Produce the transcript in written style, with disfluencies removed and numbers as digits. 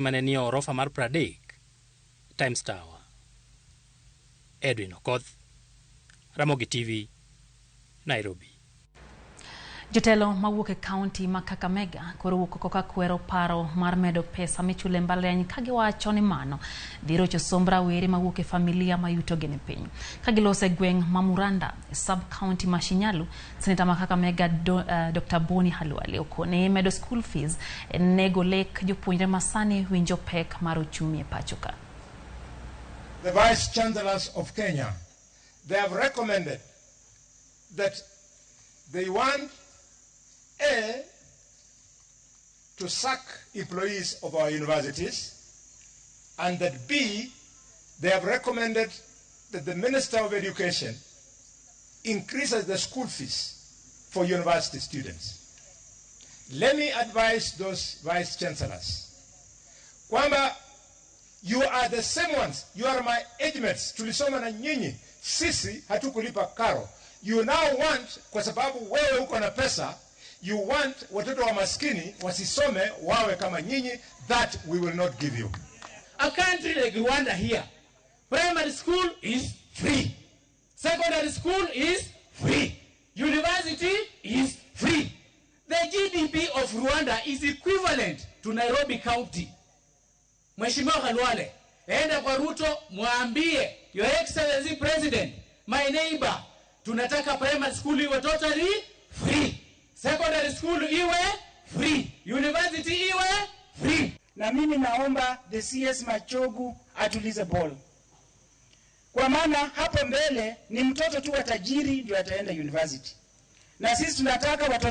Mane nie orofa mar 30, Times Tower. Edwin Okoth, Ramogi TV, Nairobi. Jotelo mawuok e kaunti ma Kakamega koro wuok oko ka kwero paro mar medo pesa michulo e mbalariany ka giwacho ni mano dhi rocho somb rawere mawuok e familia ma yutogi ni piny. Ka giloso e gweng' ma Muranda e sub county ma Shinyalu, seneta ma Kakamega Dr. Boni Khalwale okone medo school fees nego lek jopuonjre ma sani winjo pek mar uchumi e pacho ka. The Vice Chancellors of Kenya, they have recommended that they want A, to sack employees of our universities, and that B, they have recommended that the Minister of Education increases the school fees for university students. Let me advise those vice chancellors kwamba you are the same ones, you are my age mates, tulisoma na nyinyi, sisi hatukulipa karo. You now want, kwa sababu wewe uko na pesa, you want watoto wa maskini wasisome wawe kama nyinyi. That we will not give you. A country like Rwanda here, primary school is free, secondary school is free, university is free. The GDP of Rwanda is equivalent to Nairobi County. Mheshimiwa Khalwale, enda kwa Ruto mwambie Your Excellency President, my neighbor, tunataka primary school iwe totally free, secondary school iwe free, university iwe free. Na mimi naomba the CS Machogu atulize ball, kwa maana hapo mbele ni mtoto tu wa tajiri ndio ataenda university, na sisi tunataka watoto